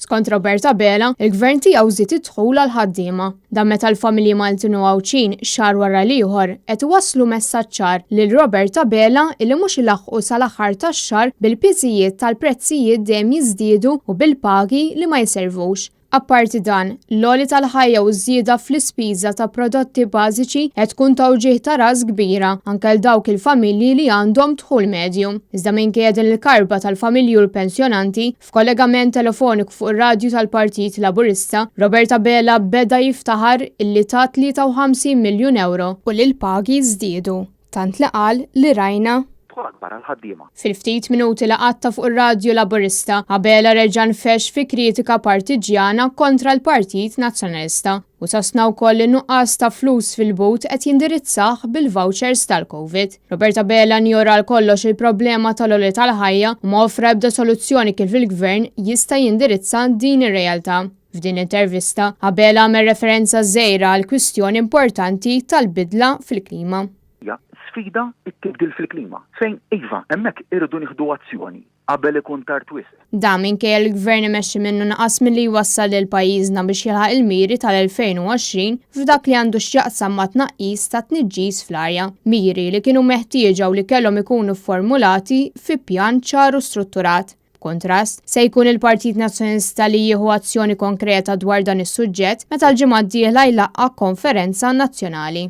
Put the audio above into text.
Skont Robert Abela, il-Gvern tiegħu żied id-dħul għall-ħaddiema. Dan meta l-familji Maltin u Għawdxin xahar wara l-ieħor qed iwasslu messaġġ ċar lil Robert Abela illi mhux ilaħħqu sal-aħħar tax-xahar bil-piżijiet tal-prezzijiet dejjem jiżdiedu u bil-pagi li ma jservux. Apparti dan, l-għoli tal-ħajja u ż-żieda fl-ispiża ta' prodotti bażiċi qed tkun ta' wġigħ ta' ras kbira anke għal dawk il-familji li għandhom dħul medju. Iżda minkejja din il-karba tal-familji u l-pensjonanti, f'kollegament telefoniku fuq ir-radju tal-Partit Laburista, Robert Abela beda jiftaħar illi ta 53 miljun ewro u li l-pagi żdiedu, tant li qal li rajna dħul akbar għall-ħaddiema. Fil-ftit minuti li qatta' fuq ir-radju Laburista, Abela reġa' nfexx fi kritika partiġġjana kontra l-Partit Nazzjonalista u sostna wkoll li n-nuqqas ta' flus fil-but qed jindirizzah bil-vouchers tal-Covid. Robert Abela njora għal kollox il-problema tal-għoli tal-ħajja u ma offra ebda soluzzjoni kif il-Gvern jista' jindirizza din ir-realtà. F'din l-intervista, Abela għamel referenza żgħira għall-kwistjoni importanti tal-bidla fil-klima. Hija sfida t-tibdil fil-klima, fejn iva, hemmhekk irridu nieħdu azzjoni qabel ikun tard wisq. Dan minkejja li l-Gvern imexxi minnu naqas milli jwassal lil pajjiżna biex jilħaq il-miri tal-2020 f'dak li għandu x'jaqsam ma' tnaqqis ta' tniġġis fl-arja, miri li kienu meħtieġa u li kellhom ikunu fformulati fi pjan ċar u strutturat. B'kuntrast, se jkun il-Partit Nazzjonalista li jieħu azzjoni konkreta dwar dan is-suġġett meta l-ġimgħa d-dieħla jlaqqa' konferenza nazzjonali.